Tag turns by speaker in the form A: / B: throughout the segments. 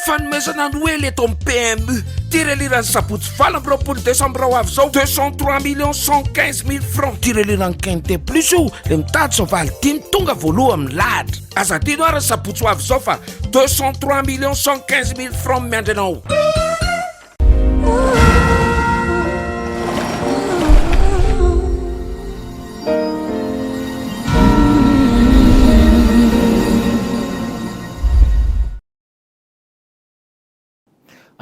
A: Fanomezana Noely eto amin'ny PMU. Tirelira ny sabotsy 28 desambra ho avy izao, 203 millions 115 mille francs. Tirelira ny Quintet Plus io, le mitady soavaly dimy tonga voalohany milahatra. Aza adino ary ny sabotsy ho avy izao fa 203 millions 115 mille francs miandry anao.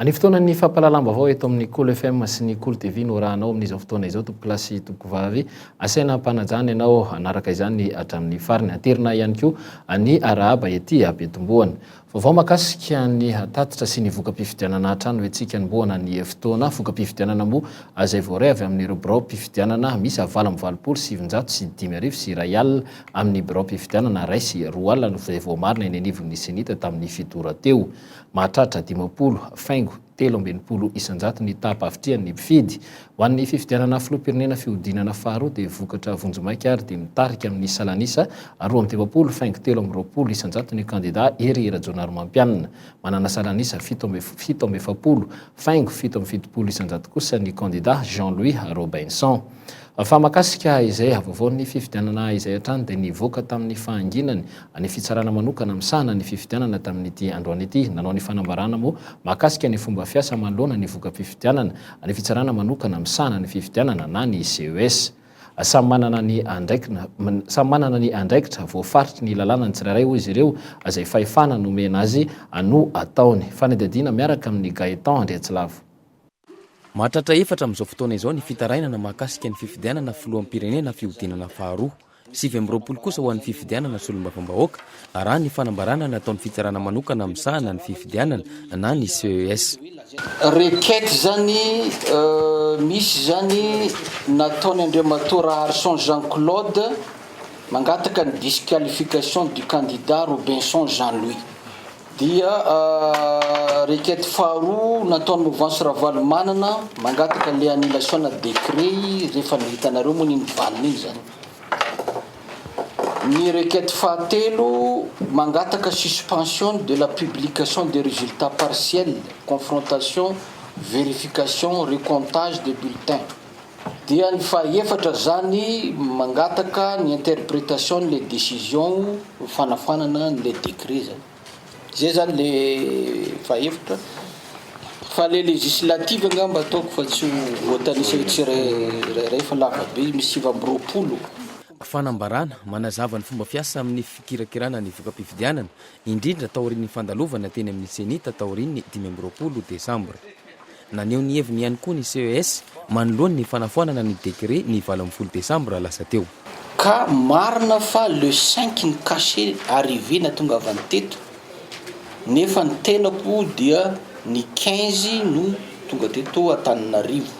B: Ny fotoanan'ny fampahalalam-baovao eto amin'ny Kolo FM sy ny Kolo TV no arahanao amin'izao fotoana izao tompokolahy sy tompokovavy. Asaina ampanajana ianao hanaraka izany hatramin'ny farany. Aterina ihany koa ny arahaba ety am-piantombohana. Vaovao mahakasika ny tatitra sy ny voka-pifidianana hatrany no hetsika anombohana ny fotoana. Voka-pifidianana moa izay voaray avy amin'ireo biraom-pifidianana miisa 1988 alina amin'ny biraom-pifidianana 2001 no izay voamarina eny anivon'ny Cenit tamin'ny fito ora teo. Mahatratra 50,63% ny taham-pahavitrihan'ny mpifidy. Ho an'ny fifidianana filoham-pirenena fihodinana faharoa dia vokatra vonjimaika ary dia mitarika amin'ny salanisa 52,23% ny kandida Hery Rajaonarimampianina. Manana salanisa 47,77% kosa ny kandida Jean Louis Robinson. Fa mahakasika izay vaovaon'ny fifidianana izay hatrany dia nivoaka tamin'ny fahanginany ny fitsarana manokana misahana ny fifidianana tamin'ity androany ity. Nanao ny fanambarana moa mahakasika ny fomba fiasa manoloana ny voka-pifidianana ny fitsarana manokana misahana ny fifidianana na ny CES. Samy manana ny andraikina samy manana ny andraikitra voafaritry ny lalàna ny tsirairay hoy izy ireo izay fahefana nomena azy no ataony. Fanadihadiana miaraka amin'i Gaëtan Andriatsilavo.
C: Mahatratra efatra amin'izao fotoana izao ny fitarainana mahakasika ny fifidianana filoham-pirenena fihodinana faharoa. 29 kosa ho an'ny fifidianana solombavambahoaka, raha ny fanambarana nataon'ny fitsarana manokana misahana ny fifidianana na ny CES.
D: Requête zany misy zany nataony Andriamatoa Raharison Jean Claude mangataka ny disqualification du candidat Robinson Jean Louis. Dia requête faharoa nataon'i Mouvance Ravalomanana mangataka le annulation na décret rehefa hitanareo moa iny valiny iny zany. Ny requête fahatelo mangataka suspension de la publication des résultats partiels, confrontation, vérification, recomptage des bulletins. Dia ny fahaefatra zany mangataka ny interprétation le décision fanafoanana an'le décret zany. Zay zany le fahefatra. Fa le législative angamba ataoko fa tsy ho voatanisa eo tsirairay fa lava be misy 29.
C: Fanambarana manazava ny fomba fiasa amin'ny fikirakirana ny voka-pifidianana, indrindra taorian'ny fandalovana teny amin'ny Cenit taorian'ny 25 desambra. Naneho ny heviny ihany koa ny CES manoloana ny fanafoanana ny décret ny 18 desambra lasa teo.
D: Ka marina fa le cinq ny cachet arrivée natongavany teto nefa ny tenako dia ny 15 no tonga teto Antananarivo.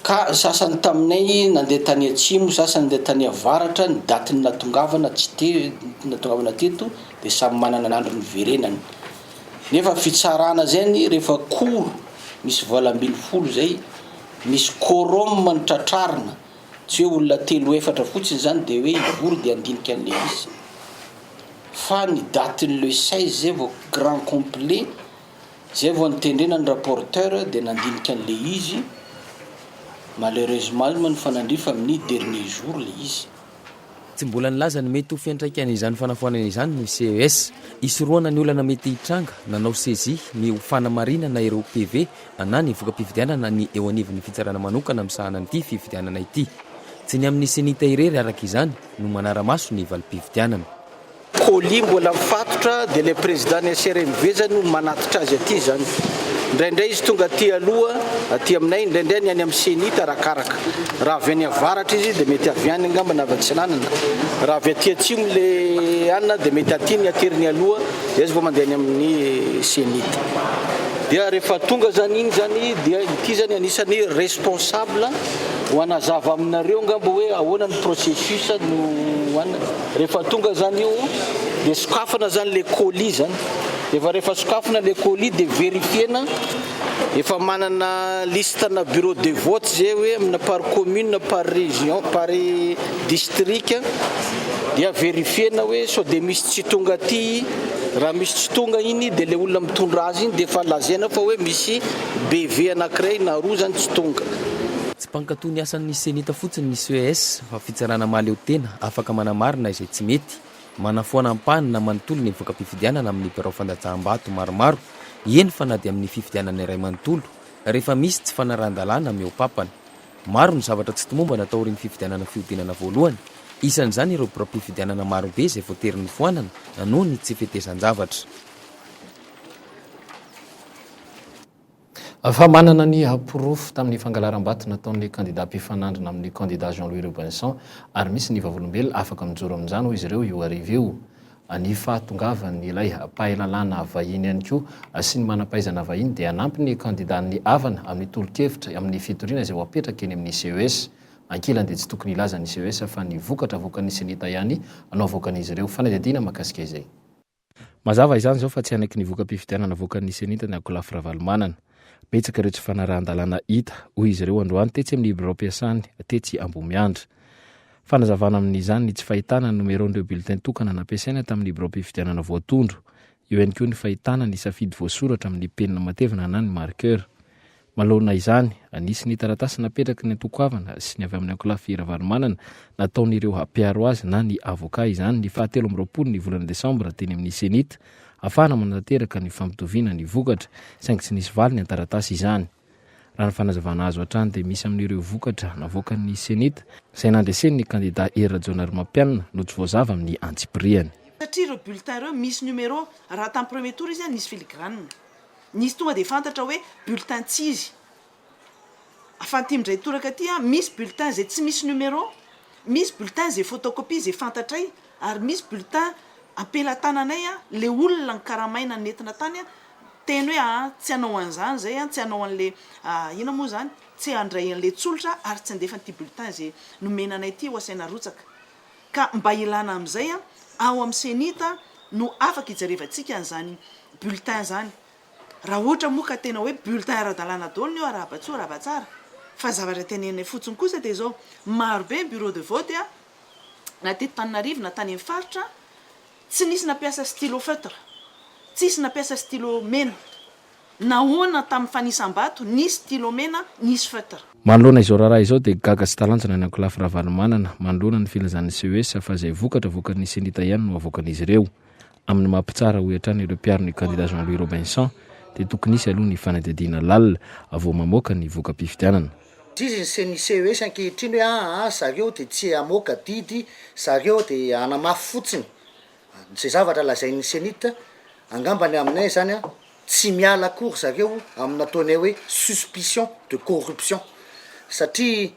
D: Ka ny sasany taminay nandeha tany atsimo, sasany nandeha tany avaratra, ny daty ny natongavana tsy te natongavana teto dia samy manana ny andro niverenany. Nefa fitsarana zay anie rehefa cour misy 18 zay, misy quorum ny tratrarina, tsy hoe olona telo efatra fotsiny zany de hoe hivory de handinika an'le izy. Fa ny datin'ny le 16 zay vao grand complet, zay vao nitendrena ny rapporteur de nandinika an'le izy, malheureusement moa nifanandrify amin'ny dernier jour le izy.
C: Tsy mbola nilaza ny mety ho fiantraikan'izany fanafoanana izany ny CES. Hisorohana ny olana mety hitranga, nanao saisie ny ho fanamarinana ireo PV na ny voka-pifidianana ny eo anivon'ny fitsarana manokana misahana an'ity fifidianana ity. Tsy ny amin'ny Cenit irery araka izany no manara-maso ny valim-pifidianana.
D: Colis mbola mifatotra dia ilay président ny SRMV zany no manatitra azy aty zany. Indraindray izy tonga aty aloha aty aminay, indraindray ny any amin'ny Cenit arakaraka. Raha avy any avaratra izy dia mety avy any angamba na avy atsinanana. Raha avy aty atsimo le anona dia mety aty ny ateriny aloha dia izy vao mandeha any amin'ny Cenit. Dia rehefa tonga zany iny zany dia ity zany anisan'ny responsable ho hanazava aminareo angamba hoe ahoana ny processus no anona. Rehefa tonga zany io dia sokafana zany le colis zany. Efa rehefa sokafana le colis dia verifiena efa manana liste na bureau de vote zay hoe amina par commune, par région, par district dia verifiena hoe sao dia misy tsy tonga aty. Raha misy tsy tonga iny dia ilay olona mitondra azy iny dia efa lazaina fa hoe misy BV anankiray na roa izany tsy tonga.
C: Tsy mpankatò ny asan'ny Cenit fotsiny ny CES fa fitsarana mahaleo tena afaka manamarina izay tsy mety, manafoana ampahany na manontolo ny voka-pifidianana amin'ny birao fandatsaham-bato maromaro, eny fa na dia amin'ny fifidianana iray manontolo, rehefa misy tsy fanarahan-dalàna mihoa-papana. Maro ny zavatra tsy tomombana taorian'ny fifidianana fihodinana voalohany, isan'izany ireo biraom-pifidianana marobe izay voatery nofoanana noho ny tsy fetezan-javatra.
B: Fa manana ny porofo tamin'ny fangalaram-bato nataon'ny kandida mpifanandrina amin'ny kandida Jean Louis Robinson ary misy ny vavolombelona afaka mijoro amin'izany hoy izy ireo io hariva io. Ny fahatongavan'ilay mpahay lalàna vahiny ihany koa sy ny manam-pahaizana vahiny dia hanampy ny kandidan'ny Avana amin'ny tolo-kevitra amin'ny fitoriana izay ho apetraka eny amin'ny CES. Ankilany dia tsy tokony hilaza ny CES fa ny vokatra avoakan'ny Cenita ihany no avoakan'izy ireo. Fanadihadiana mahakasika izay. Mazava izany izao fa tsy hanaiky ny voka-pifidianana avoakan'ny Cenita ny ankolafy Ravalomanana. Betsaka ireo tsy fanarahan-dalàna hita, hoy izy ireo androany tetsy amin'ny biraom-piasany tetsy Ambohimiandra. Fanazavana amin'izany ny tsy fahitana ny nomeraon'ireo bulletin tokana nampiasaina tamin'ny biraom-pifidianana voatondro. Eo ihany koa ny fahitana ny safidy voasoratra amin'ny penina matevina na ny marqueur. Manoloana izany, nisy ny taratasy napetraky ny antoko Avana sy ny avy amin'ny ankolafy Ravalomanana nataon'ireo mpiaro azy na ny avocat izany ny faha 23 ny volana desambra teny amin'ny Cenit ahafahana manatanteraka ny fampitoviana ny vokatra saingy tsy nisy valiny an-taratasy izany. Raha ny fanazavana azo hatrany dia misy amin'ireo vokatra navoakan'ny Cenit izay nandresen'ny kandida Hery Rajaonarimampianina no tsy voazava amin'ny antsipiriany.
E: Satria ireo bulletin ireo misy numéro, raha tamin'ny premier tour izy nisy filigrane, nisy tonga dia fantatra hoe bulletin tsy izy, fa ity indray toraka ity misy bulletin izay tsy misy numéro, misy bulletin izay photocopie izay fantatray, ary misy bulletin am-pelatananay le olona nokaramaina nentina tany Teny hoe aa tsy hanao an'izany izay an, tsy hanao an'le inona moa izany, tsy handray an'le tsolotra ary tsy handefa an'ity bulletin izay nomena anay ity ho asaina arotsaka. Ka mba ilana amin'izay an, ao amin'ny Cenit no afaka hijerevantsika an'izany bulletin izany. Raha ohatra moa ka tena hoe bulletin ara-dalàna daholo ny eo, arahaba tsoa, arahaba tsara. Fa zavatra teneninay fotsiny kosa dia izao, maro be ny bureau de vote an, na teto Tananarivo na tany amin'ny faritra, Tsy nisy nampiasa stylo feutre. Tsisy nampiasa stylo mena. Nahoana tamin'ny fanisam-bato nisy stylo mena nisy feutre.
B: Manoloana izao raharaha izao dia gaga sy talanjona ny ankolafy Ravalomanana manoloana ny filazan'ny CES fa izay vokatra avoakan'ny Cenita ihany no avoakan'izy ireo. Amin'ny maha mpitsara hoy hatrany ireo mpiaro ny kandida Jean Louis Robinson dia tokony hisy aloha ny fanadihadiana lalina vao mamoaka ny voka-pifidianana.
F: Izy ny ceni CES ankehitriny hoe aa zareo dia tsy hamoaka didy, zareo dia hanamafy fotsiny izay zavatra lazain'ny cenit, angamba ny aminay izany an, tsy miala akory zareo amin'ny nataonay hoe suspicion de corruption, satria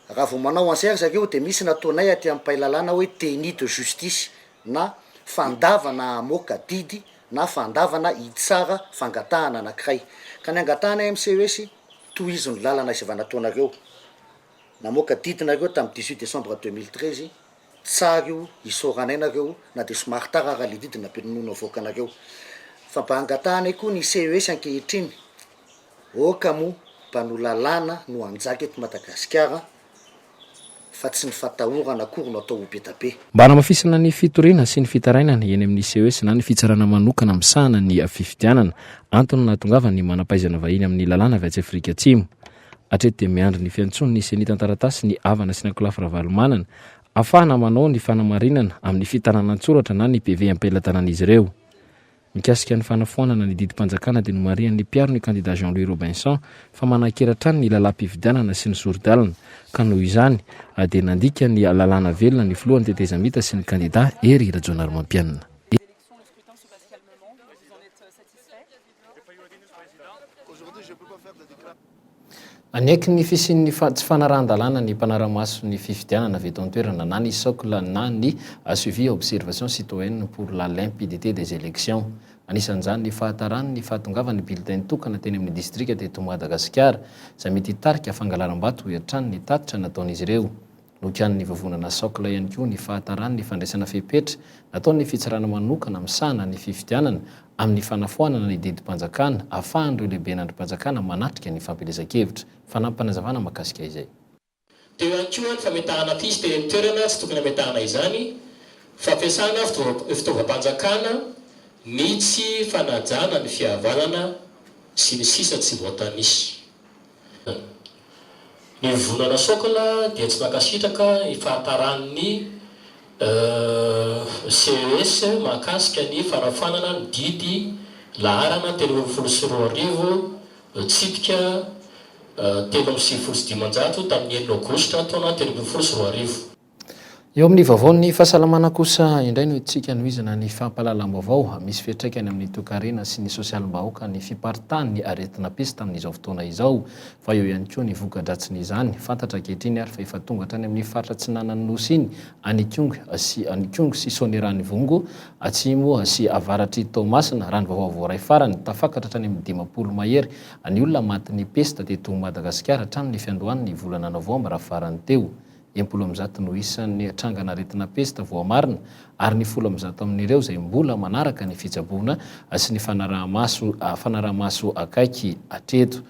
F: raha vao manao an'izay ry zareo dia misy nataonay aty amin'ny mpahay lalàna hoe déni de justice na fandavana hamoaka didy na fandavana hitsara fangatahana anankiray, ka ny angatahanay amin'ny CES Tohizo ny lalana izay efa nataonareo. Namoaka didy nareo tamin'ny 18 décembre 2013, tsara io, isaoranay nareo na dia somary tara ara le didy no navoakanareo. Fa mba angatahanay koa ny CES ankehitriny, aoka moa mba no lalàna no hanjaka eto Madagasikara fa tsy ny fatahorana akory no atao ho bedabe.
B: Mba hanamafisana ny fitoriana sy ny fitarainana eny amin'ny CES na ny fitsarana manokana misahana ny fifidianana, antony nahatongavan'ny manam-pahaizana vahiny amin'ny lalàna avy atsy Afrika Atsimo. Hatreto dia miandry ny fiantsoan'ny Cenit an-taratasy ny Avana sy ny ankolafy Ravalomanana, ahafahana manao ny fanamarinana amin'ny fitanana an-tsoratra na ny PV am-pelatanan'izy ireo. Mikasika ny fanafoanana ny didim-panjakana dia nomarihan'ny mpiaro ny kandida Jean Louis Robinson fa manan-kery hatrany ny lalàm-pifidianana sy ny sori-dalana ka noho izany dia nandika ny lalàna velona ny filohan'ny tetezamita sy ny kandida Hery Rajaonarimampianina. Niaiky ny fisian'ny tsy fanarahan-dalàna ny mpanara-maso ny fifidianana avy eto an-toerana na ny Socle na ny Suivi et Observation Citoyenne pour la Limpidité des Élections. Anisan'izany ny fahataran'ny fahatongavan'ny bulletin tokana teny amin'ny distrika teto Madagasikara, izay mety hitarika fangalaram-bato hoy hatrany ny tatitra nataon'izy ireo. Nokianin'ny vovonana Socle ihany koa ny fahataran'ny fandraisana fepetra nataon'ny fitsarana manokana misahana ny fifidianana amin'ny fanafoanana ny didim-panjakana ahafahan'ireo lehiben'andrim-panjakana manatrika ny fampielezan-kevitra. Fanampinazavana mahakasika izay.
G: Teo ihany koa ny fametahana afisy teny amin'ny toerana tsy tokony hametahana izany, fampiasana fitaovam-panjakana. Ny tsy fanajana ny fihavanana sy ny sisa tsy voatanisa. Ny Vovonana Socle dia tsy mankasitraka ny fahataran'ny CES mahakasika ny fanafoanana ny didy laharana 2013 tsipika 593 tamin'ny enina aogositra taona 2013.
B: Eo amin'ny vaovaon'ny fahasalamana kosa indray no entintsika hanohizana ny fampahalalam-baovao. Misy fiantraikany amin'ny toekarena sy ny sosialim-bahoaka ny fiparitahan'ny aretina pesta amin'izao fotoana izao. Fa eo ihany koa ny voka-dratsin'izany. Fantatra ankehitriny ary fa efa tonga hatrany amin'ny faritra atsinanan'ny Nosy iny, any Ikongo sy any Ikongo sy Soanierana Ivongo, atsimo sy avaratr'i Toamasina, raha ny vaovao voaray farany, tafakatra hatrany amin'ny 50 mahery ny olona matin'ny pesta teto Madagasikara hatramin'ny fiandohan'ny volana novambra farany teo. 160 no isan'ny trangan'aretina pesta voamarina ary ny 110 amin'ireo izay mbola manaraka ny fitsaboana sy ny fanaraha-maso fanaraha-maso akaiky hatreto.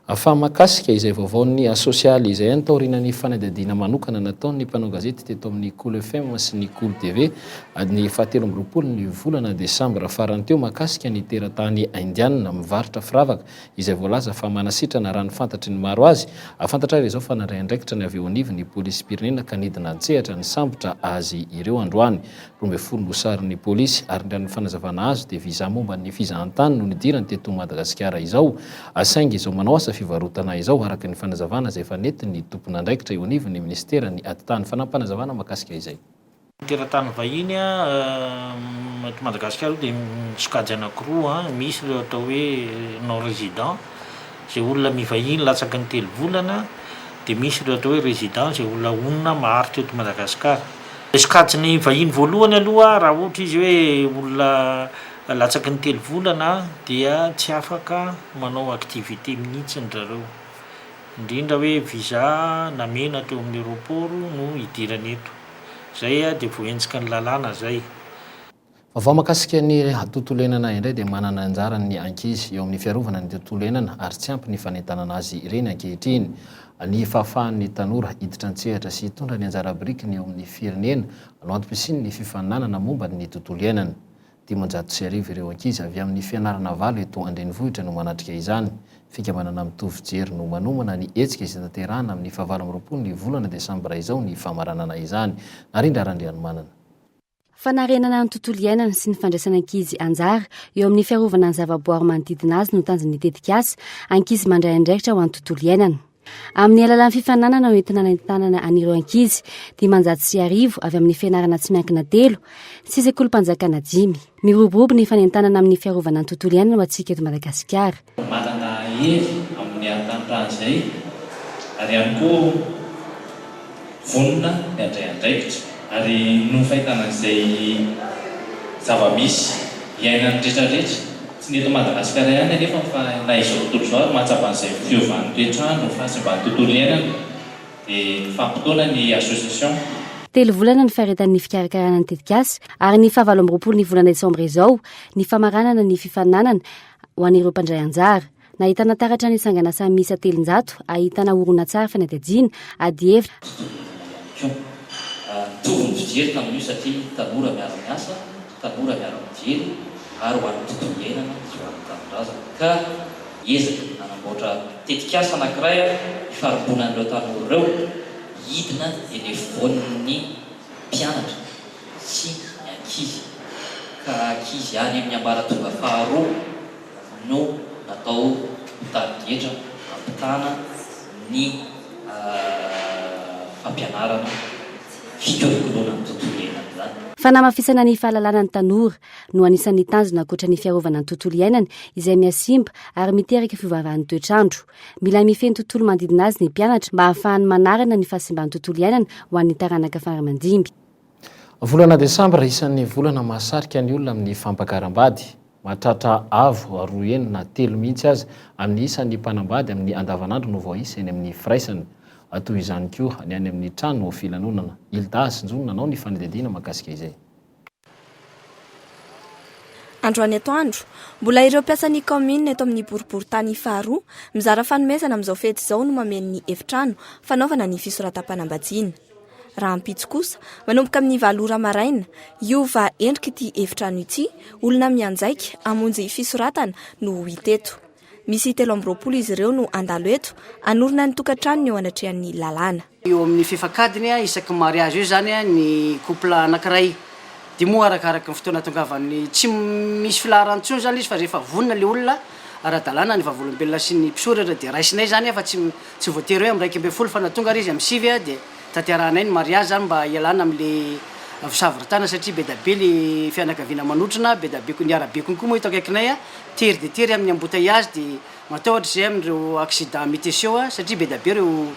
B: Fa mahakasika izay vaovaon'ny sosialy izay ihany taorian'ny fanadihadiana manokana nataon'ny mpanao gazety teto amin'ny Kolo FM sy ny Kolo TV ny fahatelo amby roapolo ny volana desambra farany teo mahakasika ny teratany indiana mivarotra firavaka izay voalaza fa manasitrana raha ny fantatry ny maro azy. Fantatra ary izao fa nandray andraikitra ny avy eo anivon'ny polisim-pirenena ka nidina an-tsehatra nisambotra azy ireo androany. 12 no sarin'ny polisy ary raha ny fanazavana azo dia visa momba ny fizahantany no nidirany teto Madagasikara izao saingy izao manao asa fivarotana izao araka ny fanazavana izay efa nentin'ny tompon'andraikitra eo anivon'ny minisiteran'ny atitany. Fanampinazavana mahakasika izay.
H: Ny teratany vahiny eto Madagasikara aloha dia misokajy anankiroa, misy ireo atao hoe non résident izay olona mivahiny latsaky ny telo volana, dia misy ireo atao hoe résident izay olona honina maharitra eto Madagasikara. Ilay sokajin'ny vahiny voalohany aloha raha ohatra izy hoe olona latsaky ny telo volana dia tsy afaka manao activité mihitsy ry zareo, indrindra hoe visa namena teo amin'ny aéroport no hidirany eto. Zay dia voahenjiky ny lalàna zay.
B: Vaovao mahakasika ny tontolo iainana indray dia manana anjara ny ankizy eo amin'ny fiarovana ny tontolo iainana ary tsy ampy ny fanentanana azy ireny ankehitriny. Ny fahafahan'ny tanora hiditra an-tsehatra sy hitondra ny anjara birikiny eo amin'ny firenena no antom-pisian'ny fifaninanana momba ny tontolo iainana. 1500 ireo ankizy avy amin'ny fianarana valo eto an-drenivohitra no manatrika izany. Fikambanana Mitovy Jery no manomana ny hetsika izay tanterahana amin'ny fahavalo amby roapolo ny volana desambra izao ny famaranana izany. Narindra Randrianomanana.
I: Fanarenana ny tontolo iainana sy ny fandraisana ankizy anjara eo amin'ny fiarovana ny zavaboary manodidina azy no tanjon'ny tetikasa Ankizy mandray andraikitra ho an'ny tontolo iainana. Amin'ny alalan'ny fifaninanana ho entina hanentanana an'ireo ankizy 1500 avy amin'ny fianarana tsy miankina telo sy sekolim-panjakana dimy. Miroborobo ny fanentanana amin'ny fiarovana ny tontolo iainana ho antsika eto Madagasikara.
J: Manana hery amin'ny ahatanterahana izay ary ihany koa vonona ny handray andraikitra. Ary noho ny fahitana an'izay zava-misy iainan'ny rehetrarehetra, tsy ny eto Madagasikara ihany anefa fa na izao tontolo izao ary mahatsapa an'izay fiovan'ny toetr'andro, fahasimban'ny tontolo iainana, dia nifampitaona ny association.
I: Telo volana ny faharetan'ny fikarakarana ny tetikasa ary ny fahavalo amby roapolo ny volana desambra izao ny famaranana ny fifaninanana ho an'ireo mpandray anjara. Nahitana taratra ny sanganasa miisa 300 ahitana horonantsary fanadihadiana, adihevitra,
J: Koa mitovy ny fijery tamin'io satria tanora miara-miasa, tanora miara-mijery ary ho an'ny tontolo iainana sy ho an'ny tanindrazana. Ka hiezaka hanamboatra tetikasa anankiray hifarimbonan'ireo tanora ireo hidina eny afovoan'ny mpianatra sy ny ankizy. Ka ankizy any amin'ny ambaratonga faharoa no natao ho tarigetra hampitana ny fampianarana fikolokoloana ny tontolo iainana izany.
I: Fanamafisana ny fahalalana ny tanora no anisan'ny tanjona ankoatra ny fiarovana ny tontolo iainana izay mihasimba ary miteraka fiovaovan'ny toetr'andro. Mila mifehy ny tontolo manodidina azy ny mpianatra mba hahafahany manarina ny fahasimban'ny tontolo iainana ho an'ny taranaka fara aman-dimby.
B: Volana desambra, isan'ny volana mahasarika ny olona amin'ny fampakaram-bady. Mahatratra avo roa heny na telo mihitsy aza amin'ny isan'ny mpanambady amin'ny andavanandro no voaisa eny amin'ny firaisana. Toy izany koa ny any amin'ny trano filanonana. Hilda Hasinjo no nanao ny fanadihadiana mahakasika izay.
K: Androany atoandro, mbola ireo mpiasan'ny kaominina eto amin'ny boriborintany faharoa mizara fanomezana amin'izao fety izao no mameno ny efitrano fanaovana ny fisoratam-panambadiana. Rahampitso kosa, manomboka amin'ny valo ora maraina, hiova endrika ity efitrano ity, olona mianjaika hamonjy fisoratana no ho hita eto. Misy 23 izy ireo no handalo eto, hanorina ny tokantranony eo anatrehan'ny lalàna.
L: Eo amin'ny fefak'adiny isaky ny mariage eo izany ny couple anankiray dia moa arakaraky ny fotoana ahatongavan'ny, tsy misy filaharana intsony izany ilay izy fa rehefa vonona ilay olona ara-dalàna ny vavolombelona sy ny mpisoratra dia raisinay izany fa tsy tsy voatery hoe amin'ny 11 fa na tonga ary izy amin'ny sivy dia tanterahanay ny mariage izany mba hialana amin'ilay fisavoritana satria be dia be ilay fianakaviana manotrona, be dia be koa ny arabe konkoa moa eto akaikinay tery dia tery amin'ny embouteillage dia Matahotra izay amin'ireo accident mety hiseho satria be dia be ireo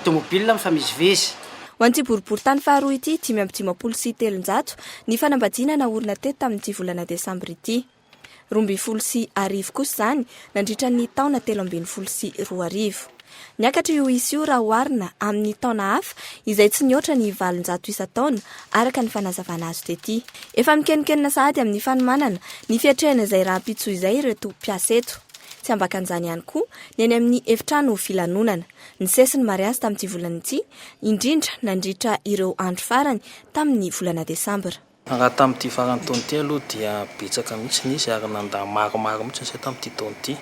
L: tomobile mifamezivezy.
K: Ho an'ity boriborintany faharoa ity, 355, ny fanambadiana naorina teto tamin'ity volana desambra ity. 1012 kosa izany nandritra ny taona 2013. Niakatra io isa io raha oharina amin'ny taona hafa izay tsy nihoatra ny 800 isan-taona, araka ny fanazavana azo tety. Efa mikenonkenona sahady amin'ny fanomanana ny fiatrehana izay rahampitso izay ireto mpiasa eto. Tsy ambakan'izany ihany koa ny any amin'ny efitrano filanonana. Nisesy ny mariazy tamin'ity volana ity, indrindra nandritra ireo andro farany tamin'ny volana desambra.
M: Raha tamin'ity faran'ny taona ity aloha dia betsaka mihitsy ny izy ary nandà maromaro mihitsy izay tamin'ity taona ity.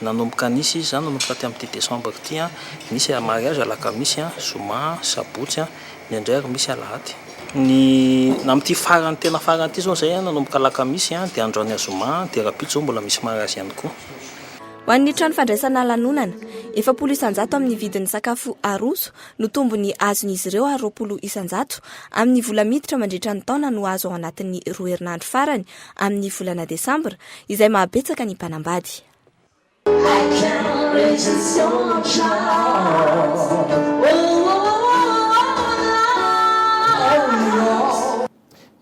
M: Nanomboka nisy izy izany nanomboka tamin'ity desambra ity, nisy mariage alakamisy, zoma, sabotsy, ny indray ary misy alahady. Ny amin'ity farany tena farany ity izao izay nanomboka alakamisy dia androany azoma dia rahampitso izao mbola misy mariazy ihany koa.
K: Ho an'ny trano fandraisana lanonana, 40% amin'ny vidin'ny sakafo aroso no tombony azon'izy ireo ary 20% amin'ny vola miditra mandritra ny taona no azo ao anatin'ny roa herinandro farany amin'ny volana desambra, izay mahabetsaka ny mpanambady.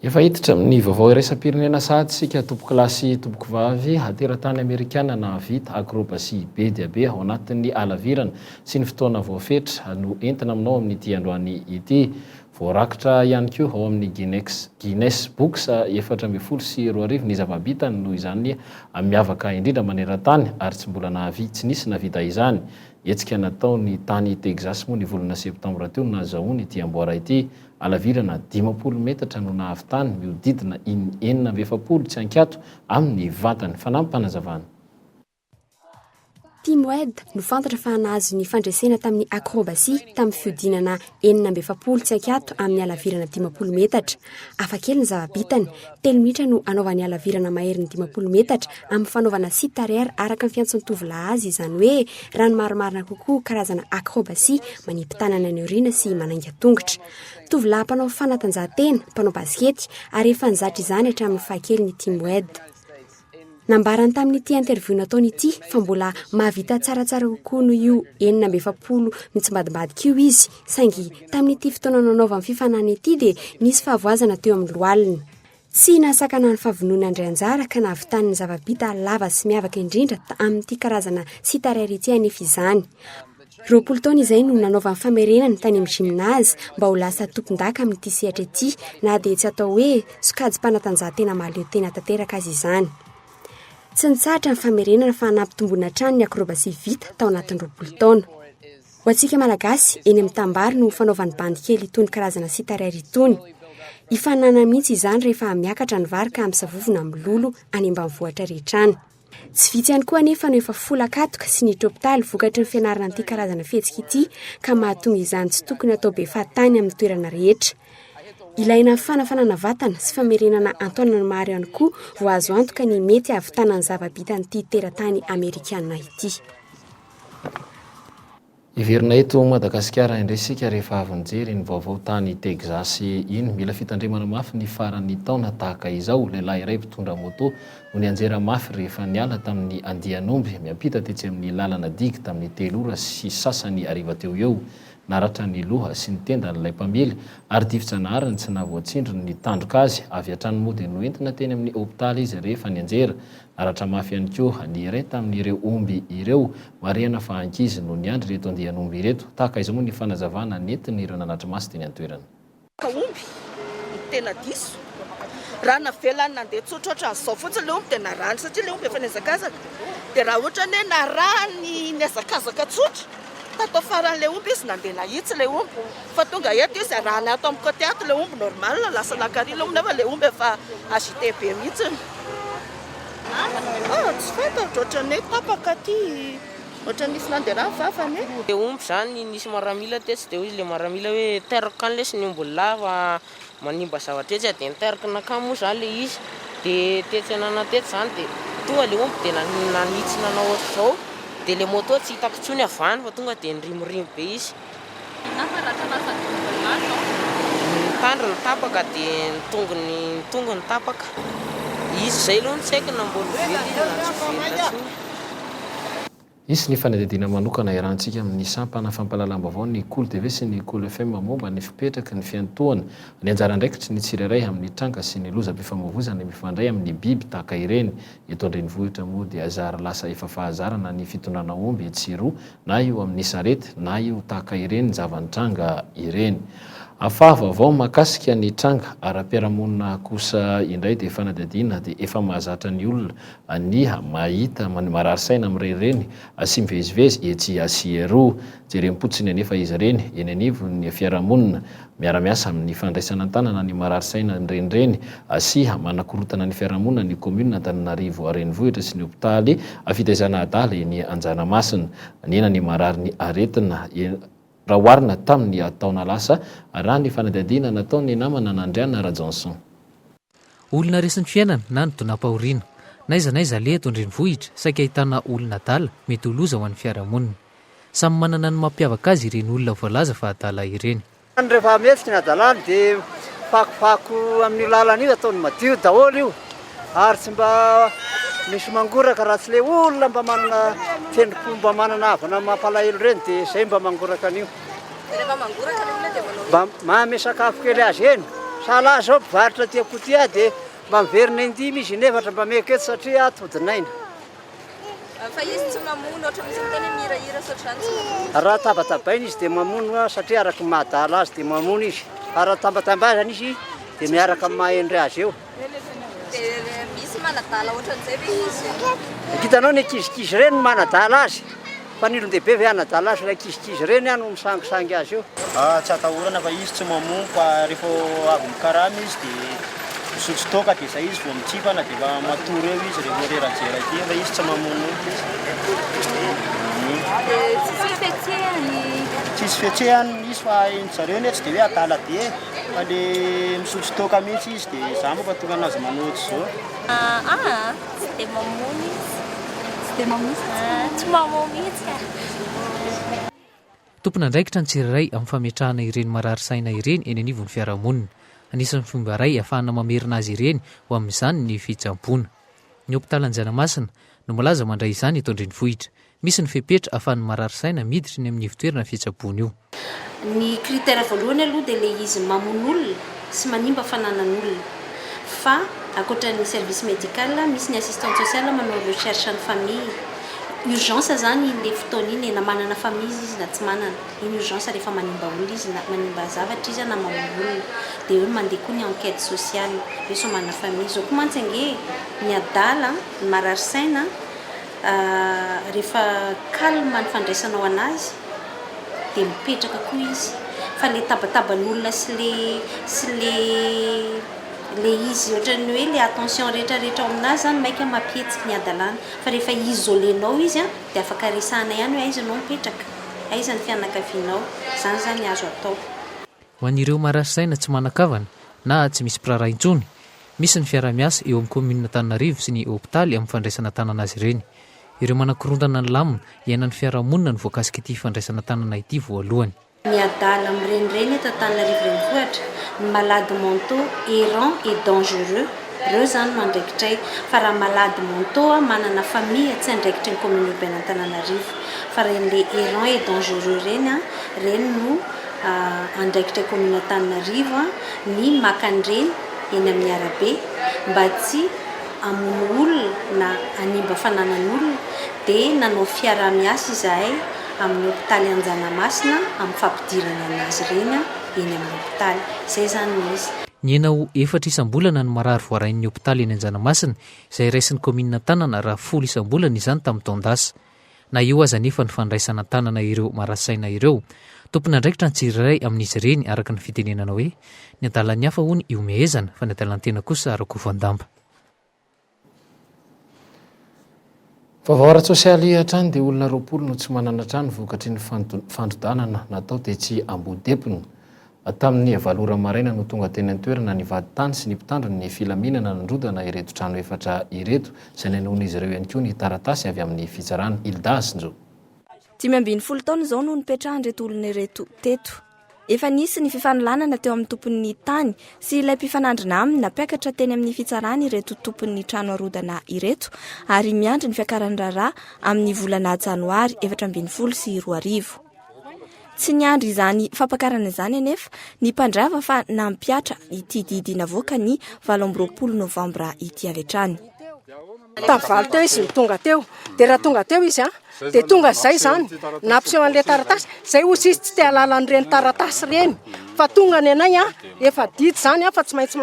B: Efa hiditra amin'ny vaovao iraisam-pirenena sahady isika tompokolahy sy tompokovavy, teratany amerikana nahavita acrobatie be dia be ao anatin'ny halavirana sy ny fotoana voafetra no entina aminao amin'ity androany ity. Voarakitra ihany koa ao amin'ny Guinness Guinness Books 2014 ny zava-bitany noho izany miavaka indrindra maneran-tany ary tsy mbola nahavi tsy nisy nahavita izany. Hetsika nataony tany Texas moa ny volana septambra teo no nahazahoany ity amboara ity. Halavirana 50 metatra no nahavitany mihodidina iny 46 tsy ankiato amin'ny vatany. Fanampim-panazavana.
I: Tim Wade no fantatra fa nahazo ny fandresena tamin'ny acrobatie tamin'ny fihodinana 46 tsy ankiato amin'ny halavirana 50 metatra. Hafa kely ny zava-bitany, telo minitra no anaovany halavirana maherin'ny 50 metatra amin'ny fanaovana sit arrière araka ny fiantson'ny tovolahy azy, izany hoe raha ny marimarina kokoa karazana acrobatie manipy tanana any aoriana sy manainga tongotra. Tovolahy mpanao fanatanjahantena, mpanao basikety ary efa nizatra izany hatramin'ny fahakeliny i Tim Wade. Nambarany tamin'ity interview nataony ity fa mbola mahavita tsaratsara kokoa noho io 46 mitsimbadimbadika io izy, saingy tamin'ity fotoana nanaovany fifanana ity dia nisy fahavoazana teo amin'ny lohaliny. Tsy nahasakana ny fahavononany handray anjara ka nahavitany ny zava-bita lava sy miavaka indrindra amin'ity karazana sitarere ity anefa izany. 20 taona izay no nanaovany famerenana tany amin'ny gymnase mba ho lasa tompondaka amin'ity sehatra ity na dia tsy atao hoe sokajim-panatanjahantena mahaleo tena tanteraka aza izany. Tsy nitsahatra ny famerenana fa nampitomboina hatrany ny acrobatie vita tao anatin'ny 20 taona. Ho antsika Malagasy, eny amin'ny tanimbary no fanaovan'ny bandy kely itony karazana sitarere itony. Ifaninanana mihitsy izany rehefa miakatra ny vary ka misavovona milolo any ambanivohitra rehetra any. Tsy vitsy ihany koa anefa no efa folak'atoka sy niditra hopitaly vokatry ny fianarana an'ity karazana fihetsika ity ka mahatonga izany tsy tokony hatao be fahatany amin'ny toerana rehetra. Ilaina fanafanana vatana sy famerenana an-taonany maro ihany koa vao azo antoka ny mety hahavitana ny zava-bitan'ity teratany amerikana ity.
B: Hiverina eto Madagasikara indray isika rehefa avy nijery iny vaovao tany Texas iny. Mila fitandremana mafy ny faran'ny taona tahaka izao. Lehilahy iray mpitondra moto no nianjera mafy rehefa niala tamin'ny andian'omby miampita tetsy amin'ny lalana digy tamin'ny telo ora sy sasany hariva teo eo. Naratra ny loha sy ny tendan'ilay mpamily ary difi-janahary ny tsy nahavoatsindriny ny tandroka azy. Avy hatrany moa dia noentina teny amin'ny hopitaly izy rehefa nianjera. Naratra mafy ihany koa ny iray tamin'ireo omby ireo. Marihana fa ankizy no niandry ireto andian'omby ireto. Tahaka izao moa ny fanazavana nentin'ireo nanatri-maso teny an-toerana.
E: Ka omby no tena diso. Raha navelany nandeha tsotra ohatran'izao fotsiny ilay omby dia narahany satria ilay omby efa nihazakazaka. Dia raha ohatra ny hoe narahany nihazakazaka tsotra.
N: Tato afaran'ilay omby izy nandeha nahitsy ilay omby fa tonga eto izy arahany ato amin'ny côté ato ilay omby normal lasa nankary ilay omby nefa ilay omby efa agité be mihitsy. Ah tsy fantatro ohatran'ny hoe tapaka aty ohatran'ny nisy nandeha rà ny vavany e.
O: Le omby zany nisy maramila tetsy de hoy le maramila hoe teraka any lesy ny ombiny lahy fa manimba zavatra etsy de niteraka nakany moa zany le izy de tetsy anana tetsy zany de tonga le omby de nanitsy nanao ohatr'izao de le moto tsy hitako intsony avy any fa tonga de nirimorimo be izy. Ny tandrony tapaka de ny tongony ny tongony tapaka. Izy zay aloha no tsy haiko na mbola velona izy na tsy velona intsony.
B: Hisy ny fanadihadiana manokana iarahantsika amin'ny sampana fampahalalam-baovao ny Kolo TV sy ny Kolo FM momba ny fipetraky ny fiantohana ny anjara andraikitry ny tsirairay amin'ny tranga sy ny lozam-pifamoivoizana mifandray amin'ny biby tahaka ireny. Eto an-drenivohitra moa dia zary lasa efa fahazarana ny fitondrana omby etsy sy eroa na io amin'ny sarety na io tahaka ireny zava-nitranga ireny. Fa vaovao mahakasika ny tranga ara-piarahamonina kosa indray dia fanadihadiana dia efa mahazatra ny olona Ny mahita ny marary saina mirenireny sy mivezivezy etsy sy eroa. Jerem-potsiny anefa izy ireny eny anivon'ny fiarahamonina. Miara-miasa amin'ny fandraisana an-tanana ny marary saina mirenireny sy manakorontana ny fiarahamonina ny kaominina Antananarivo Renivohitra sy ny hopitaly fitaizana adala eny Anjanamasina. Nihena ny marary ny aretina raha oharina tamin'ny taona lasa, raha ny fanadihadiana nataon'ny namana Nandriana Rajohnson.
P: Olona resin'ny fiainana na nidonam-pahoriana. N'aiza n'aiza aleha eto an-drenivohitra, saika ahitana olona adala, mety ho loza ho an'ny fiarahamonina. Samy manana ny mampiavaka azy ireny olona voalaza fa adala ireny.
Q: Rehefa mihetsika ny hadalany dia fakofako amin'io lalana io ataony madio daholo io ary tsy mba misy mangoraka raha tsy le olona mba manana tendrom-po mba manana havana mampalahelo ireny dia izay mba mangoraka an'io.
K: Rehefa mangoraka ilay olona dia manao
Q: Mba manome sakafo kely azy eny. Sahala ahy izao mpivarotra aty Ankotia dia mba miverina indimy izy inefatra mba ameko eto satria aho todin'aina.
K: Fa izy tsy mamono ohatra misy miteny hoe mihirahira sy ohatr'izany tsy mamono.
Q: Raha tabatabaina izy dia mamono satria araka ny mahadala azy dia mamono izy. Fa raha tambatambazana izy dia miaraka amin'ny maha-hendry azy eo.
K: Dia misy manadala ohatran'izay ve izy?
Q: Hitanao ny ankizikizy ireny no manadala azy. Fa ny olon-dehibe ve hanadala azy? Ilay ankizikizy ireny no misangisangy azy eo.
R: Ah, tsy atahorana fa izy tsy mamono fa rehefa avy mikarama izy dia misotro toaka dia zay izy vao mitsipana dia efa matory eo izy rehefa rerajeraka iny fa izy tsy mamono olona izy.
K: Dia tsisy hoe fihetsehany?
R: Tsisy fihetsehany izy fa hain-dry zareo anie tsy dia hoe adala be e, fa le misotro toaka mihitsy izy dia za moa fa tonga anazy manao ohatr'izao.
S: Ah, tsy dia mamono izy. Tsy dia mamono izy? Tsy mamono mihitsy ka.
P: Tompon'andraikitra ny tsirairay amin'ny fametrahana ireny marary saina ireny eny anivon'ny fiarahamonina. Anisan'ny fomba iray ahafahana mamerina azy ireny ho amin'izany ny fitsaboana. Ny hopitaly Anjanamasina no malaza mandray izany eto an-drenivohitra. Misy ny fepetra ahafahan'ny marary saina miditra eny amin'ny ivon-toerana fitsaboana io.
I: Ny critère voalohany aloha dia ilay izy mamono olona sy manimba fananan'olona. Fa ankoatra ny service médical, misy ny assistante sociale manao recherche ny famille. Urgence zany iny le fotoana iny e, na manana famille izy na tsy manana. Iny urgence rehefa manimba olona izy na manimba zavatra izy na mamono olona. Dia eo no mandeha koa ny enquête sociale hoe sao manana famille. Izao koa mantsy ange e, ny adala, ny marary saina, Rehefa calme ny fandraisanao anazy dia mipetraka koa izy fa le tabataban'olona sy le sy le le izy ohatran'ny hoe le attention rehetra rehetra ao aminazy zany maika mampihetsiky ny hadalana fa rehefa isoler-nao izy an dia afaka resahana ihany hoe aiza ianao mipetraka, aiza ny fianakavianao, zany zany azo atao.
P: Ho an'ireo marary saina tsy manan-kavana na tsy misy mpiraharaha intsony, Misy ny fiaraha-miasa eo amin'ny kaominina Antananarivo sy ny hopitaly amin'ny fandraisana an-tanana azy ireny. Ireo manakorontana ny lamina iainan'ny fiarahamonina no voakasik'ity fandraisana an-tanana ity voalohany.
I: Ny adala mirenireny eto Antananarivo renivohitra, ny malades mentaux errants et dangereux, reo zany no andraikitray, fa raha malades mentaux manana famille tsy andraikitry ny commune urbaine Antananarivo, fa reny le errants et dangereux reny reny no andraikitra commune Antananarivo ny maka an'ireny eny amin'ny arabe mba tsy hamono olona na hanimba fananan'olona dia nanao fiaraha-miasa izahay amin'ny hopitaly Anjanamasina amin'ny fampidirana an'azy ireny eny amin'ny hopitaly. Izay izany no izy.
P: Nihena ho efatra isam-bolana ny marary voarain'ny hopitaly eny Anjanamasina, izay raisin'ny kaominina an-tanana raha folo isam-bolana izany tamin'ny taon-dasa. Na eo aza anefa ny fandraisana an-tanana ireo marasaina ireo, tompon'andraikitra ny tsirairay amin'izy ireny araka ny fitenenana hoe, ny adalan'ny hafa hono ihomehezana fa ny adalan'ny tena kosa rakovan-damba.
B: Vaovao ara-tsosialy hatrany dia olona 20 no tsy manana trano vokatry ny fandrodanana natao tetsy Ambodepona. Tamin'ny valo ora maraina no tonga teny an-toerana ny vadintany sy ny mpitandro ny filaminana nandrodana ireto trano efatra ireto, izay nenoin'izy ireo ihany koa ny taratasy avy amin'ny fitsarana. Hilda Hasinjo.
K: 15 taona izao no nipetrahan'ireto olona ireto teto. Efa nisy ny fifanolanana teo amin'ny tompon'ny tany sy ilay mpifanandrina aminy nampiakatra teny amin'ny fitsarana ireto tompon'ny trano arodana ireto ary miandry ny fiakaran'ny raharaha amin'ny volana janoary 2014. Tsy niandry izany fampakarana izany anefa ny mpandrava fa nampihatra ity didy navoaka ny 28 novambra ity avy hatrany.
T: Tamin'ny valo teo izy no tonga teo. Dia raha tonga teo izy an, dia tonga izay izany, nampiseho an'ilay taratasy. Izay hozy izy tsy te hahalala an'ireny taratasy ireny. Fa tonga ny anay an, efa didy izany an, fa tsy maintsy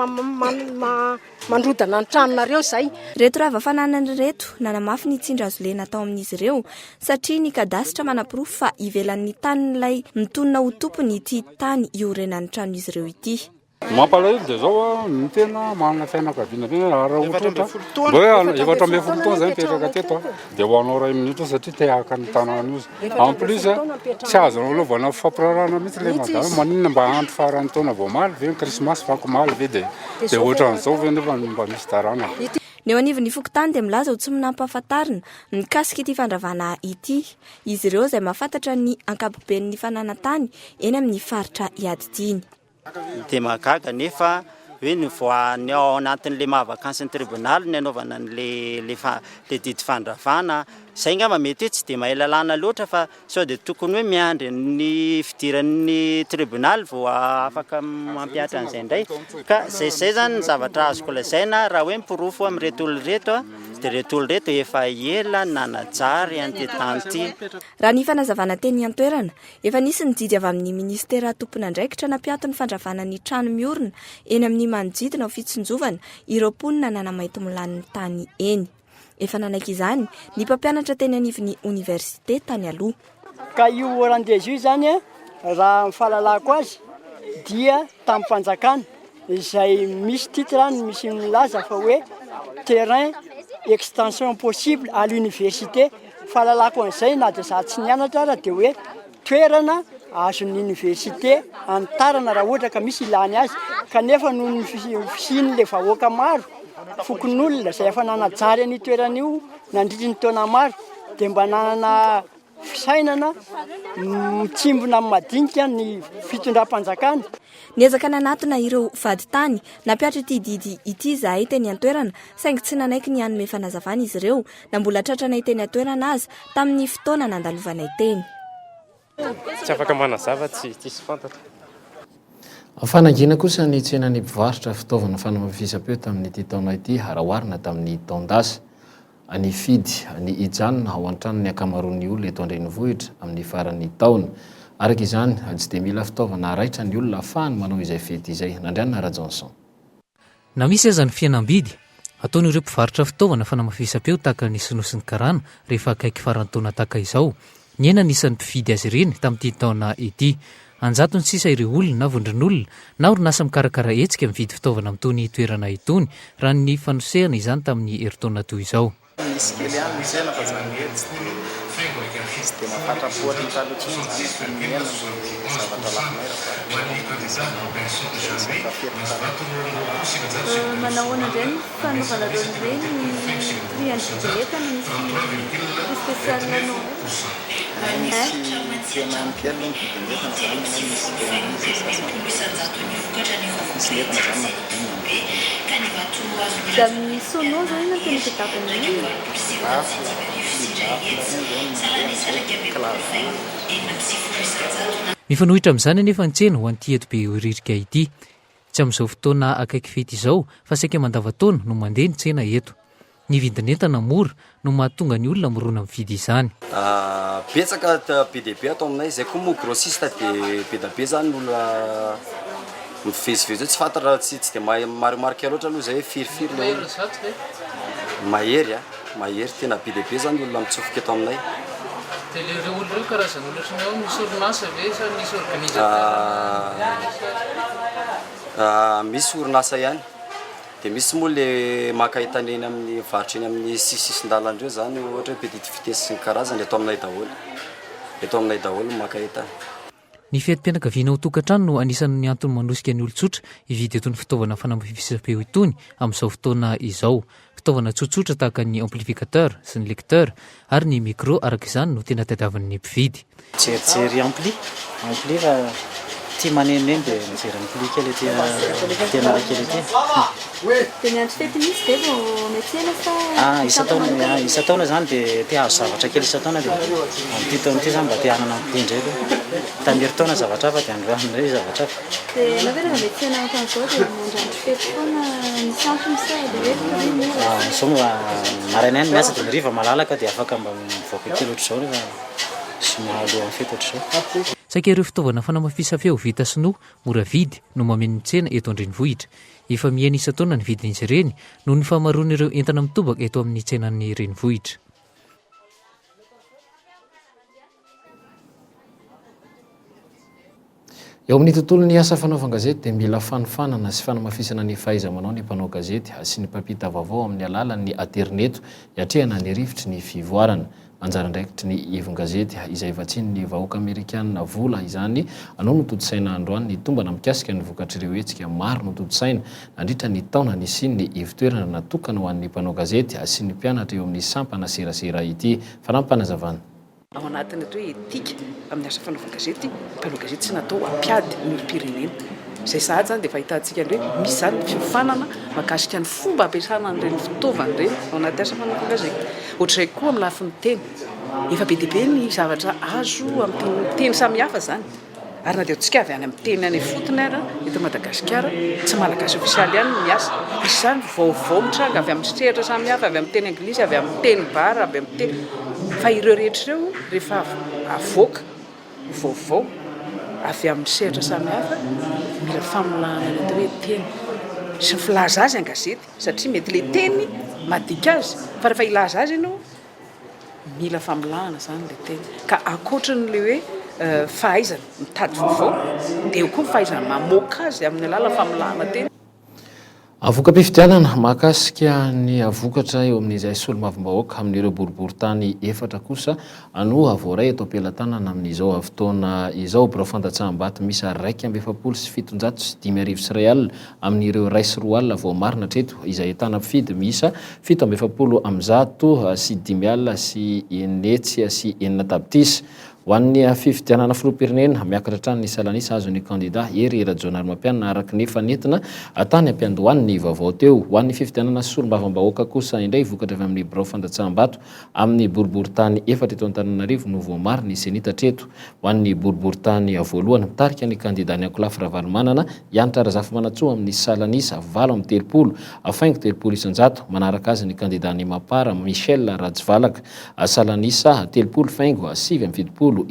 T: mandrodana ny tranonareo izay.
K: Ireto rava fananana ireto, nanamafy ny tsindry azo lena atao amin'izy ireo, satria ny kadasitra manaporofo fa ivelan'ny tanin'ilay mitonona ho tompony ity tany iorenan'ny tranon'izy ireo ity.
U: Ny mampalahelo dia zao a, ny tena manana fianakaviana be ary raha ohatra mba hoe 14 taona zay nipetraka teto a, dia ho anao iray minitra satria te haka ny tanàna io izy. En plus a, tsy azo anaovana fifampiraharahana mihitsy ilay madama, maninona mba andro faran'ny taona vao omaly ve ny krismasy fa omaly ve dia dia ohatran'izao ve nefa mba misy taranaka.
K: Ny eo anivon'ny fokontany dia milaza ho tsy nampahafantarina mikasika ity fandravana ity izy ireo izay mahafantatra ny ankapoben'ny fananan-tany eny amin'ny faritra iadidiany.
R: Dia mahagaga anefa hoe nivoahan'ny ao anatin'ilay maha vacances ny tribonaly ny anaovana an'ilay le fa le didy fandravana. Izay angamba mety hoe tsy dia mahay lalàna loatra fa sao dia tokony hoe miandry ny fidiran'ny tribonaly vao afaka mampihatra an'izay indray. Ka izay izay izany ny zavatra azoko lazaina raha hoe ny porofo amin'ireto olona ireto dia ireto olona ireto efa ela nanajary an'ity tany ity.
K: Raha ny fanazavana teny an-toerana, Efa nisy ny didy avy amin'ny minisitera tompon'andraikitra nampiato ny fandravana ny trano miorina eny amin'ny manodidina ho fitsinjovana ireo mponina nanamaintimolany ny tany eny. Efa nanaiky izany ny mpampianatra teny anivon'ny oniversite tany aloha.
V: Ka io Orandezy io izany raha ny fahalalako azy dia tanim-panjakana izay misy titre any misy milaza fa hoe terrain extension possible à l'université. Fahalalako an'izay na dia za tsy nianatra ara dia hoe toerana azon'ny université anitarana raha ohatra ka misy ilany azy kanefa noho ny fisian'ilay vahoaka maro, fokonolona izay efa nanajary an'io toerana io nandritry ny taona maro dia mba nanana fisainana mitsimbina amin'ny madinika ny fitondram-panjakana.
K: Niezaka nanatona ireo vadintany nampihatra ity didy ity izahay teny an-toerana saingy tsy nanaiky ny hanome fanazavana izy ireo na mbola tratranay teny an-toerana aza tamin'ny fotoana nandalovanay teny.
W: Tsy afaka manazava tsy tsisy fantatra.
B: Fanangina kosa ny tsenan'ny mpivarotra fitaovana fanamafisam-peo tamin'ity taona ity raha oharina tamin'ny taon-dasa. Nifidy ny hijanona ao an-trano ny ankamaroan'ny olona eto an-drenivohitra amin'ny faran'ny taona. Araka izany, tsy dia mila fitaovana raitra ny olona ahafahany manao izay fety izay. Nandrianina Rajohnson.
P: Na misy aza ny fihenam-bidy, ataon'ireo mpivarotra fitaovana fanamafisam-peo tahaka ny sinoa sy ny karana rehefa akaiky faran'ny taona tahaka izao. Nihena ny isan'ny mpividy azy ireny tamin'ity taona ity. An-jatony sisa ireo olona na vondron'olona na orinasa mikarakara hetsika mividy fitaovana amin'itony toerana itony, raha ny fanosehana izany tamin'ny herintaona toy izao.
X: Misy kely ihany ny tsena fa zany hoe tsy dia tsy dia mahafatrapo ohatry ny taloha intsony zany fa mihena ny zavatra lafonay raha oharina isaka fety taloha.
S: Manahoana indray ny fanaovanareo an'ireny prix an'ny vidin'entana misy prix spécial Noël?
X: Raha misy fihenany kely aloha ny vidin'entana zany na misy remise sasany misy ny entana zany nampidinina ny vidiny.
S: Dia amin'ny sono zao inona no tena tadiavin'ny olona?
X: Baffle, ampli baffle ireny zao no mandeha amin'izao, clavier.
P: Mifanohitra amin'izany anefa ny tsena ho an'ity eto Behoririka ity. Tsy amin'izao fotoana akaiky fety izao fa saika mandavantaona no mandeha ny tsena eto. Ny vidin'entana mora no mahatonga ny olona mirona mividy izany.
Y: Betsaka be dia be ato aminay, zay koa moa grossiste de be da be zany ny olona mivezivezy eo, tsy fantatra tsy tsy de mahay marimarika loatra aloha zay hoe firifiry le olona. Mahery a, mahery tena be dia be zany ny olona mitsofoka eto aminay.
P: Dia le ireo olona ireo karazana olona ohatran'ny ahoana? Misy orinasa ve sa misy organisateur?
Y: Misy orinasa ihany, dia misy moa le maka entana eny amin'ny mivarotra eny amin'ny sisisin-dalana ireo zany ohatra hoe petite vitesse sy ny karazany eto aminay daholo, eto aminay daholo no maka entana.
P: Ny fetim-pianakaviana ao an-tokantrano no anisan'ny antony manosika ny olon-tsotra hividy itony fitaovana fanamafisam-peo itony amin'izao fotoana izao. Fitaovana tsotsotra tahaka ny amplificateur sy ny lecteur ary ny micro araka izany no tena tadiavin'ny mpividy.
A: Mijerijery ampli, ampli fa tia manenoneno dia mijery ampli kely aty aty Analakely aty.
S: Dia miandry fety mihitsy ve vao miantsena sa
A: Ah, isan-taona, ah, isan-taona izany dia te hahazo zavatra kely isan-taona dia amin'ity taona ity izany mba te hanana ampli indray aloha. Tamin'ny herintaona zavatra hafa dia androany indray zavatra hafa.
S: Dia ianao ve rehefa miantsena ohatran'izao dia miandrandry fety foana misy antony sa dia hoe prix mora?
A: Ah, izao mba maraina ihany miasa dia ny hariva malalaka dia afaka mba mivoaka kely ohatr'izao rehefa zoma alohan'ny fety ohatr'izao.
P: Saika ireo fitaovana fanamafisam-peo vita sinoa mora vidy no mameno ny tsena eto an-drenivohitra. Efa mihena isan-taona ny vidin'izy ireny noho ny fahamaroan'ireo entana mitobaka eto amin'ny tsenan'ny renivohitra.
B: Eo amin'ny tontolon'ny asa fanaovan-gazety dia mila fanofanana sy fanamafisana ny fahaiza-manao ny mpanao gazety sy ny mpampita vaovao amin'ny alalan'ny aterineto hiatrehana ny rivotry ny fivoarana. Anjara andraikitry ny ivon-gazety izay vatsian'ny vahoaka amerikana vola izany no notontosaina androany ny tombana mikasika ny vokatr'ireo hetsika maro notontosaina nandritra ny taona nisian'ny ivon-toerana natokana ho an'ny mpanao gazety sy ny mpianatra eo amin'ny sampana serasera ity. Fanampim-panazavana.
C: Ao anatin'ny atao hoe etika amin'ny asa fanaovan-gazety, mpanao gazety tsy natao hampiady ny olom-pirenena. Izay sahady izany dia efa ahitantsika ny hoe misy izany ny fiofanana mahakasika ny fomba ampiasana an'ireny fitaovana ireny ao anaty asa fanaovan-gazety. Ohatr'izay koa amin'ny lafiny teny. Efa be dia be ny zavatra azo amin'ny teny samihafa izany. Ary na dia antsika avy any amin'ny teny any ifotony ara eto Madagasikara, tsy Malagasy ofisialy ihany no miasa. Misy izany vaovao mitranga avy amin'ny sehatra samihafa, avy amin'ny teny anglisy, avy amin'ny teny bara, avy amin'ny teny. Fa ireo rehetra ireo rehefa avoaka ho vaovao avy amin'ny sehatra samihafa, mila famolahana ny atao hoe teny sy ny filaza azy an-gazety. Satria mety le teny madika azy fa rehefa hilaza azy ianao mila famolahana zany le teny ka ankoatran'le hoe fahaizana mitady vaovao dia eo koa ny fahaizana mamoaka azy amin'ny alalan'ny famolahana teny.
B: Voka-pifidianana mahakasika ny vokatra eo amin'izay solombavambahoaka amin'ireo boriborintany efatra kosa no voaray eto am-pelatanana amin'izao fotoana izao. Birao fandatsaham-bato miisa 1741 amin'ireo 2001 voamarina hatreto, izay ahitana mpifidy miisa 647 606 tapitrisa. Ho an'ny fifidianana filoham-pirenena, miakatra hatrany ny salanisa azon'ny kandida Hery Rajaonarimampianina araka ny efa nentina tany am-piandohan'ny vaovao teo. Ho an'ny fifidianana solombavambahoaka kosa indray, vokatra avy amin'ny birao fandatsaham-bato amin'ny boriborintany efatra eto Antananarivo no voamarin'ny Cenit hatreto. Ho an'ny boriborintany voalohany, mitarika ny kandida ny ankolafy Ravalomanana, i Hanitra Razafimanantsoa amin'ny salanisa 38, faingo 30%. Manaraka azy ny kandidan'ny Mapar, Michel Ratsivalaka, salanisa 30 faingo 79%. Ho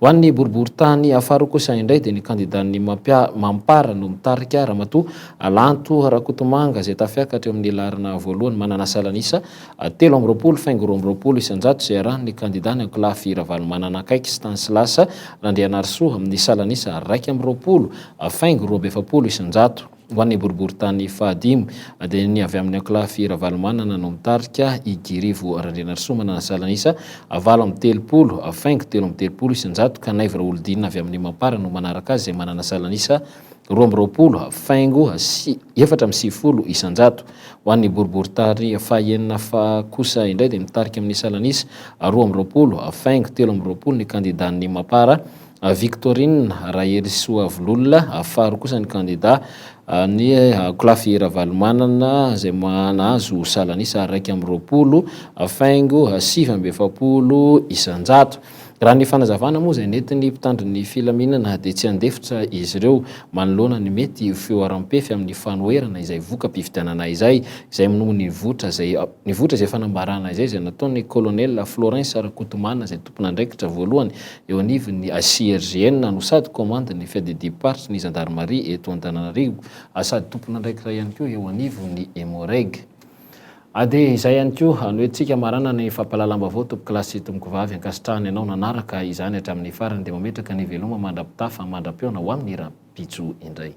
B: an'ny boriborintany faharoa kosa indray dia ny kandidan'ny Mampar no mitarika, Ramatoa Lanto Rakotomanga izay tafiakatra eo amin'ny laharana voalohany manana salanisa 23 faingo 22% izay arahin'ny kandida ny ankolafy Ravalomanana akaiky Stanislas Randrianarisoa amin'ny salanisa 21 faingo 42%. Ho an'ny boriborintany fahadimy dia ny avy amin'ny ankolafy Ravalomanana no mitarika, i Guy Rivo Randrianarisoa manana salanisa 38 faingo 33% ka Naivo Raholdina avy amin'ny Mapar no manaraka azy izay manana salanisa 22 faingo 94%. Ho an'ny boriborintany fahenina kosa indray dia mitarika amin'ny salanisa 22 faingo 23 ny kandidan'ny Mapar, Victorine Raherisoavololona, faharoa kosa ny kandida ny ankolafy Ravalomanana izay nahazo salanisa 21 faingo 49%. Raha ny fanazavana moa izay nentin'ny mpitandro ny filaminana dia tsy handefitra izy ireo manoloana ny mety ho fihoaram-pefy amin'ny fanoherana izay voka-pifidianana izay, izay no nivoitra izay nivoitra izay fanambarana izay izay nataon'ny Colonel Florens Rakotomana izay tompon'andraikitra voalohany eo anivon'ny CRGN no sady komandin'ny fiadidiam-paritry ny zandarimaria eto Antananarivo sady tompon'andraikitra ihany koa eo anivon'ny Emmo-Reg. Dia izay ihany koa no entintsika hamarana ny fampahalalam-baovao tompokolahy sy tompokovavy. Ankasitrahana ianao nanaraka izany hatramin'ny farany dia mametraka ny veloma mandra-pitafa mandra-pihaona ho amin'ny rahampitso indray.